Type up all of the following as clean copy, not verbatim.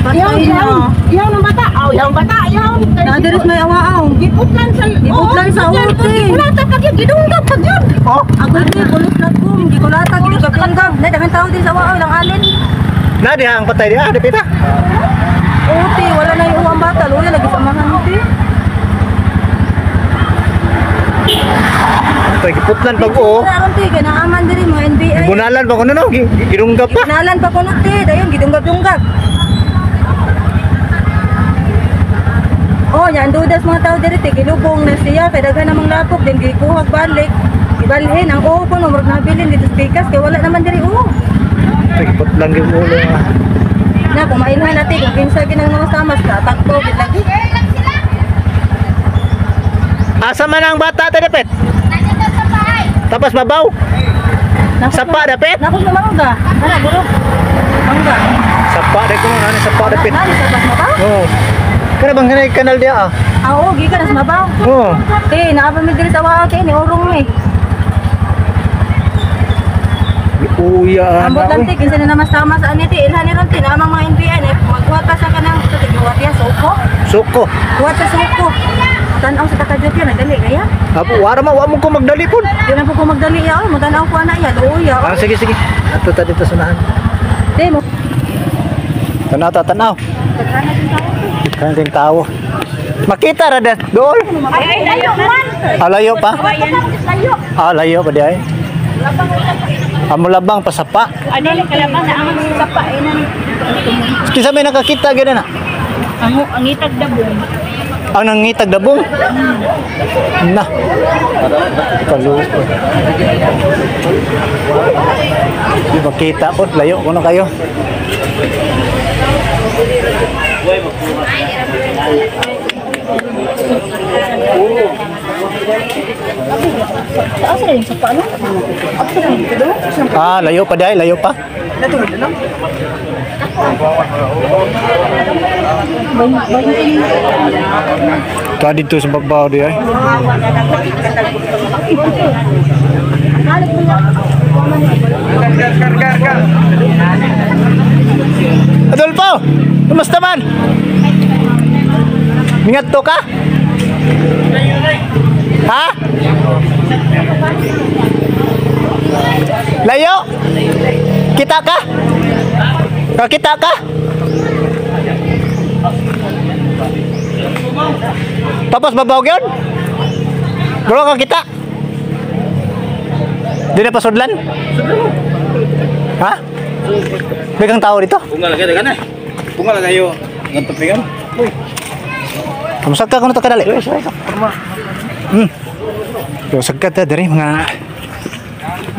Patay na. Iyaw ng bata. Aw, iyaw ng bata. Iyaw. Na diri sa may awaaw. Giputlan sa Giputlan sa uti. Gikulata pag yun. Gidunggab pag yun. Oh, Ako di pulos na kum, gikulata gidunggab. Na daghang tao din sa awaaw lang alin. Na diha ang patay diha, dapita. Uti, wala na yung uwang bata, luya lagi sa amahan ti. Patay giputlan pag oo. Wala ron ti, kay naaman diri mga NBI. Bunalan pa kuno no, gidunggab pa. Ginalan pa kuno ti, dayon gidunggab-dunggab. Oh, yan dudas mga tao diri ti gilubong na siya kay daghan namang lapok din gikuhag balik. Ibalhin ang oo ko no murag nabilin dito sa pikas kay wala naman diri oo. Patay giputlan gyud ulo. Na kung mailhan natin kung kinsa ginang mga samas ka takbo gid lagi. Asa man ang bata ta dapit? Tapos babaw. Sapa dapit. Nako sa mangga. Ana burok. Mangga. Sapa dai kuno na sapa dapit. Nani sa bas mabaw? Oh. Kana bang kanay kanal diha ah? Ah, oo, gikan na sa mabaw. Oh. Te, naa pa mi diri sa waa te ni urong mi. Uya Ambot ana. lang te kinsa na naman tama sa ani te ilhan ni ron te naamang mga NBI na maghuwat ta sa kanang sa tighuwat ya suko. Suko. Huwat sa suko. Tan-aw sa takajot yan, nagdali kaya. Apo, wara ma wa mo ko magdali pud. Di na po ko magdali ya, oy, mo ko ana ya, luoy ya. Ah, sige sige. Ato ta dito sunahan. Te, mo Tanaw ta tanaw. daghan na din tao. Daghan kayong tao. Makita ra da dool. Ay, ay, layo man. Ah, layo pa. Layo. Ah, layo pa di ay. Amo labang pasapa. Ano lang kalabang na ang sapa inan. Kinsa may nakakita gyud na? Ang itag dabong. Ang nangitag dabong. Na. Kaluko. Di makita ko, layo ko na kayo. Asa rin sa paano? Ah, layo pa dahil, layo pa. Ta dito sa babaw di ay. Adolfo, kumusta man? Mingat to ka? Ha? Layo? Kita ka? Kakita ka? Tapos babaw yun? Bro, kakita? Di na pasudlan? Ha? May kang tao dito? Bunga lagi kan eh. Bunga lagi kayo. Ngantok kan. Kamusta ka kuno ta kadali? So sagkat ta diri mga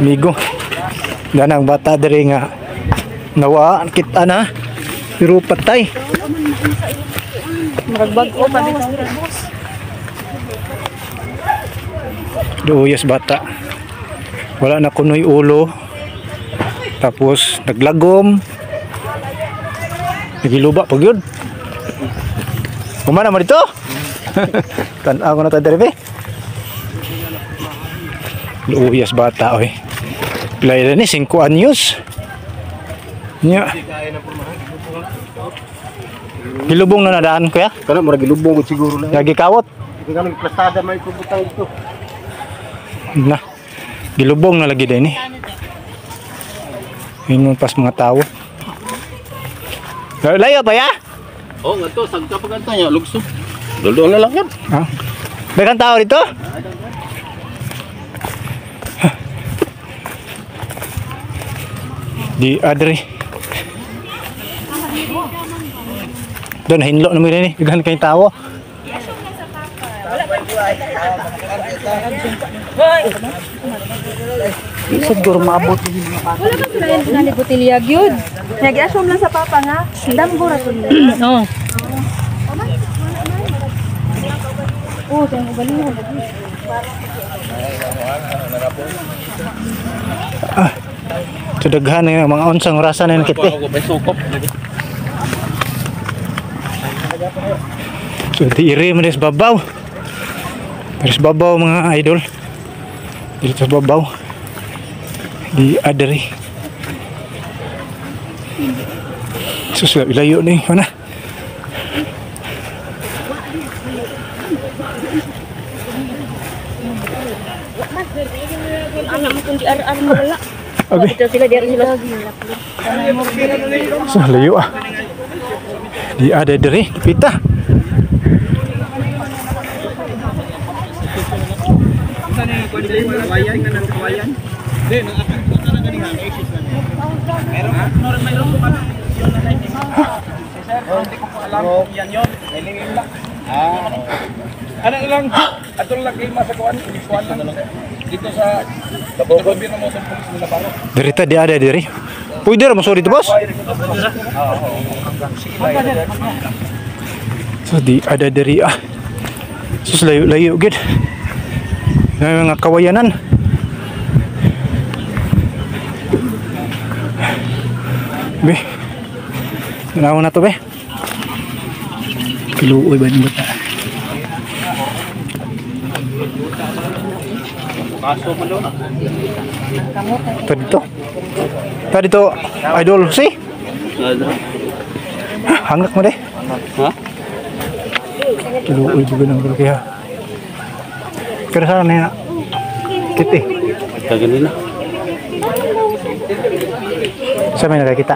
amigo. Danang bata diri nga nawa kita na pero patay. Murag pa bitaw. Duuyas bata. Wala na kunoy ulo. Tapos naglagom. Nagiluba pag yun. Kumana mo dito? Tanaw ko na tayo diri be. Luuyas bata oy. Pilay na ni 5 anyos. Nya. Gilubong na nadaan kuya. Kana murag gilubong gud siguro na. Lagi kawot. Kaya nang plastada may kubutang dito. Na. Gilubong na lagi din eh. Ingon pas mga tao. Layo pa ya? Oh, ngadto sagka pa kadto nya lugso. Duldol na lang yan. Ha? Daghang tao dito? Di adri. Doon hinlo na mo rin eh. Daghan kayong tao. Siguro maabot. Wala ba sila yung nani botilya gyud? Nag-assume lang sa papa nga. Damgo ra to nila. Oo. Oh, kaya ugalingon lagi. So daghan na yun, mga unsang orasan na yun kita eh. Ako pa sukop. So di iri mo sa babaw. Dari sa babaw mga idol. Dito sa babaw. Di adri. Sus, ilayo ni. Ano? Anak mo kung di ar-ar mo wala. Okay. Dito sila, di sila. So, layo ah. Di ada diri, pita. Ano lang, atong lang kayo masakuan, kuan lang dito sa gobyerno mo sa pulis nila baro. Diri ta di ada diri. Pwede ra mo sorry boss. So di ada diri ah. Sus layo-layo gid. May mga kawayanan. Be. Tanaw na to be. Kiluoy ba ni bata? Tadi to. Tadi to idol si. Hangak mo deh. Ha? Kiluoy ba ng kaya? Pero sana na kiti. Kaganina. Sa may nakakita?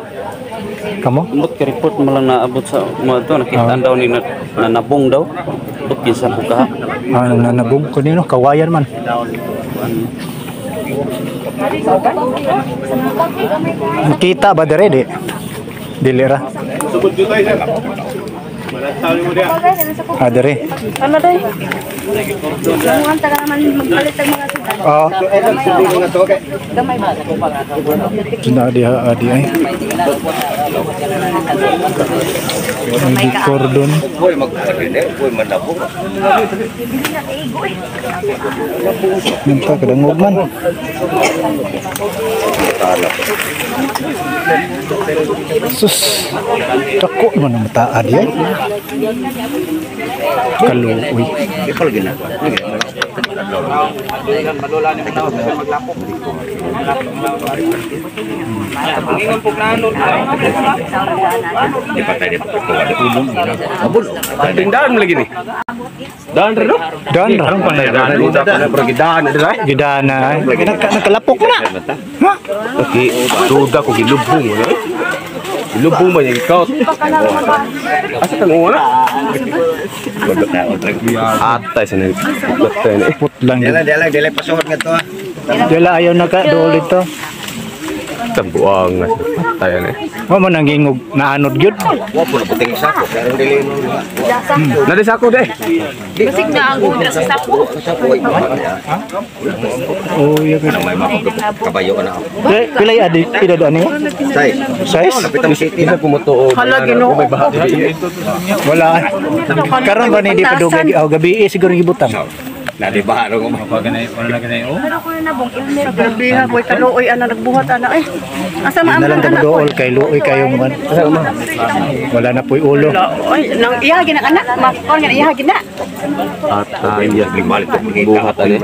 Kamu? Ambot ka report mo lang naabot sa mga to nakita daw ni nanabong daw. Ambot kinsa ko ka. Ah, nanabong ko nino kawayan man. Nakita ba dere di? Dili ra. Ah, dere. Ano day? Ang taga naman magpalit ang mga sudan. Oh. Gamay ba? Na di di ay. May cordon. Minta kadangog man. Sus. Dako man ang mataa di ay. Kaluoy. Tindahan mo lagi ni. Daan rin no? Dan ra. Daan rin. Gidana. Nakalapok na. Ha? Okay, duda ko gilubong mo na. Gilubong ba niya ikaw? Asa kang una? Atay sa nang putlan ni. Putlan. Dala dala pasuot nga to. Dala ayaw na ka dool ito. Tambuang patay ni. Wa man ang gingog naanod gyud. Wa po na puting sako pero dili mo. Nadi sako de. Basig na ang udra sa sako. Oh, iya ka. May kabayo ka na. Pila adi pila ani? Size. Size? Kapitang city Isa kumutuo. Hala, Ginoo. May baha dili. Wala. Karon ba ni di pa dugay oh, gabi eh, siguro gibutang. Nadi baha ro mo. Grabe ha, boy kaluoy ana nagbuhat ana eh. Asa man Na lang ang anak tabudool kay luoy kayo man. Wala na po'y ulo. Oy, nang iya gina anak, makon gina iya gina. Atay ya buhat ani.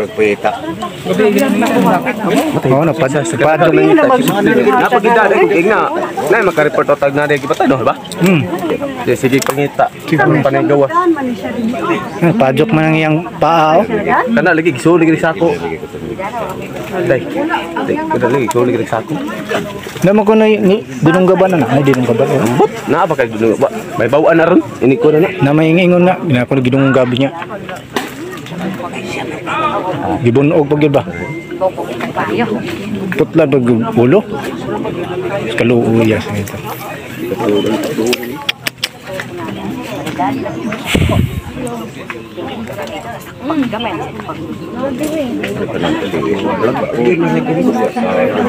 Oh, napad pad. Napagida na kung ingna. Nay maka-report tag na di gipatay no ba? Di sige pangita. Sige panay gawas. Pajok man ang iyang paa oh. Kana lagi gisuli gid sako. Day. Day, kana lagi gisuli gid sako. Naman ko na ni dinunggaban na na, ay dinunggaban. Ambot na ba kay dinungga ba? May bawaan na ron. Ini ko na na. Na may ingon nga, gina ko ginunggabi niya. Gibunog pag yun ba? Putlan pag ulo. Kaluoy sa ito.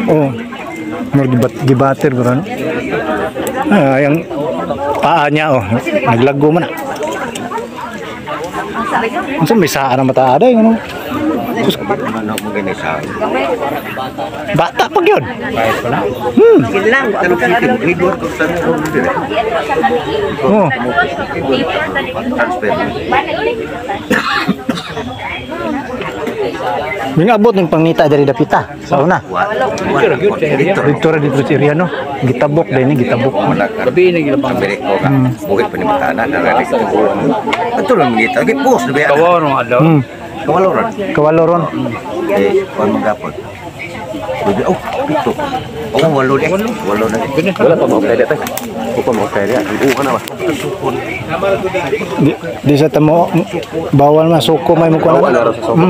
Oh, gibater bro no? Ah, yung paa niya oh, naglago man. Unsa may saa na mata aday ano? Bata pag yun. Oh. Ming abot ning pangita diri dapita. Sa una. Dito ra dito sa area no. Gitabok din ni gitabok. Gabi na gila pang ko ka. Bukit pa ni Matana na ralik ko. Ato lang ngita, gi post na ba? Kawalo ron. Kawalo ron. Eh, kuan magapon. Bibi, oh, pito. Oh, walo di. Walo na. Wala pa mo kaya tay. Upa mo kaya. Oo ka na ba? Di sa tamo bawal man suko may mo kuan. Bawal na raw sa suko.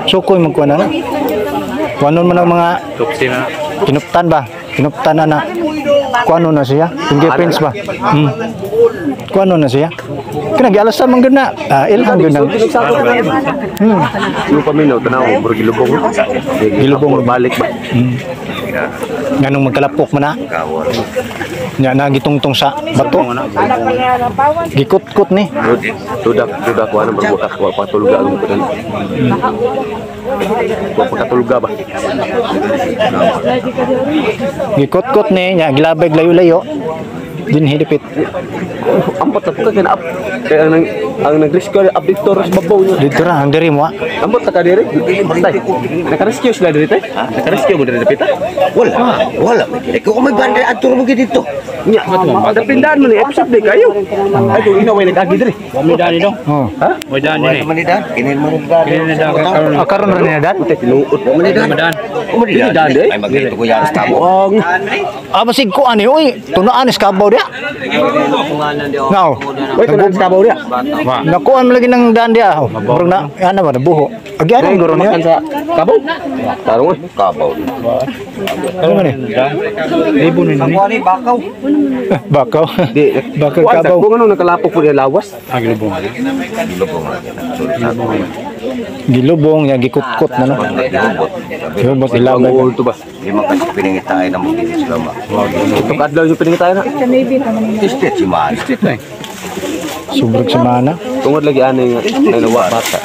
Suko may kuan na. Kuanon man ang mga kinuptan ba? Kinuptan na na. Kuano na siya? Fingerprints ba? Kuano na siya? Kana gialasan man gyud na. Ah, ilhan gyud na. Yung paminaw tanaw, murag gilubong. Gilubong. Balik ba? Nganong magkalapok man na. Kawal. Nya na gitungtong sa bato. Gikutkot ni. Dudak dudak wa na magbukas wa patulga ang kuan. Wa patulga ba? Gikutkot ni nya gilabig layo-layo. Din hidipit. Ambot na po ka kaya kaya ang nag-rescue up dito sa babaw niya. Dito ra ang diri mo. Ambot ta ka diri. Tay. Naka-rescue sila diri tay. Naka-rescue mo diri dapita. Wala. Wala. Ikaw may banda ato mo gid dito. Nya, dapindan mo ni episode di kayo. Ay kung ina way nag-agi diri. Oh. Ha? Wala man ni dan. Kinin mo ni dan. Ah, karon ra ni dan. Tay tinuod. Wala man ni dan. Wala Dili dan ni eh. dan. Ay magdito ko yan sa tabo. Wong. Ah, basig ko ani oy, tunaan is kabaw dia. Now, Oy kunan sa kabaw dia. nakuan mo lagi ng daan dia. Oh, murag na ana ba nabuho. Agianan guro Makan niya. sa kabaw. Tarong eh. Kabaw. Ano man eh? Bakaw. Bakaw. Di Bakaw Kuan sa kabaw. kung ano nakalapok po niya lawas. Gilubong lagi. Gilubong nya gikutkot na no. Gilubot. Gilubot Ang ilabay. uol to ba? Lima kasi pinangitain na mo dito sila ma. Itong adlaw yung pinangitayan na. Istit si Man. Sobrang semana. Tungod lagi ani nga nawa bata.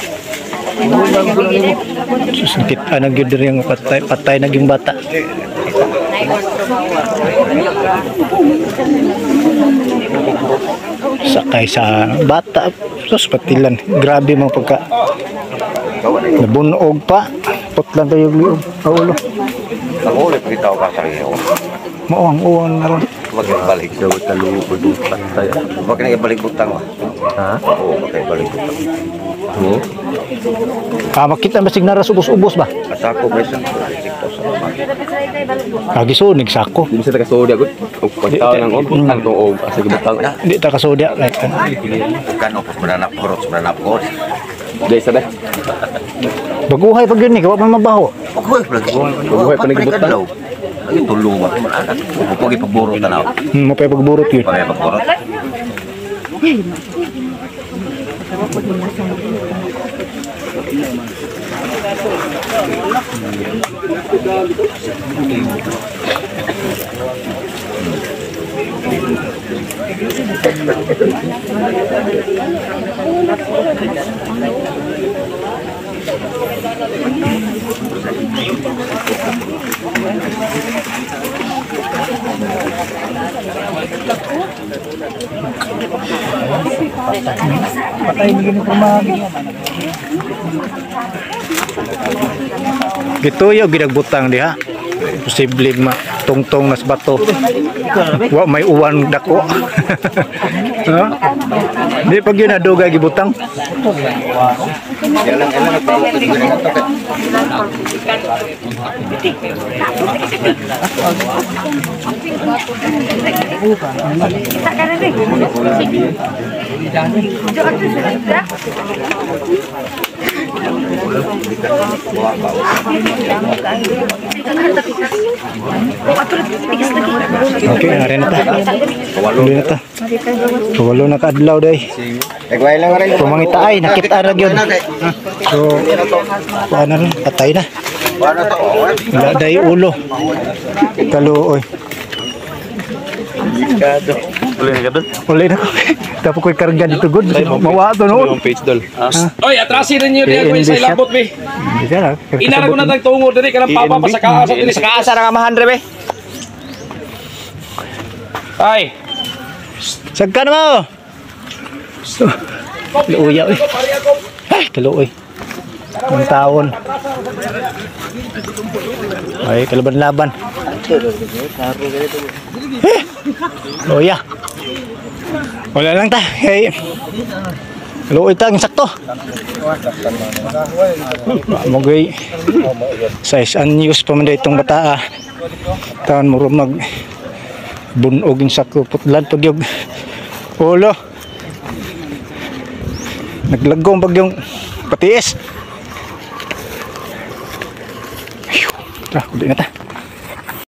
Sus, kita na gyud diri ang patay patay na gyud bata. Sakay sa bata. Sus, patilan. Grabe mga pagka nabunog pa. Putlan tayo liog. Ang ulo. Ang ulit kita ka sa iyo. Mao ang uwan na ron. Wag ibalik. Daw talo patay. Wag na ibalik butang wa. Ha? Oo, wag ibalik butang. Oo. Ah, makita basig naras ubos-ubos ba? Asako may sa sikto sa Kagisunig sako. Di bisa takasodi agad. Og pagtaw ng og butang tong og asa gibutang. Di ta kasudya. Like, Bukan opos mananap korot mananap ko. Dai sa dai. Baguhay pag yun ni, kawa man mabaho. Buhay lagi. Buhay pa nagibutang. Lagi tulo ba man anak. Pag ipagburo tanaw. Mapay pagburot yun. Pag ipagburo. Gituyo ginagbutang diha. Posible ma tungtong nas bato. Wa may uwan dako. Ha? Di pag yun adugay gibutang. Okay, ari na ta. Uli na ta. Walo na kaadlaw day. Pumangita ay, nakita ra gyud. So, paano rin, patay na. Wala day ulo. Kaluoy. Uli na ka dol. Uli na ko. Tapos ko'y karga dito good. Mawa to noon. Yung page dol. Oy, atrasin ninyo diya ko sa ilabot be. Hindi siya na. Inara ko na tag tungod diri kanang papa pa sa kaasa diri sa kaasa ra nga mahan re be. Ay, Sagka na mo! Kaluoy. Ay, kaluoy. Ang taon. Ay, kalaban-laban. Eh! Oh yeah. Wala lang ta. Hey. Luoy ta, ang sakto. Mogay size unused pa man itong bata ah. Taon mo mag bunog yung sako putlan pag yung ulo. Naglagong bagyong patiis. Ayun, tara, kuli na ta.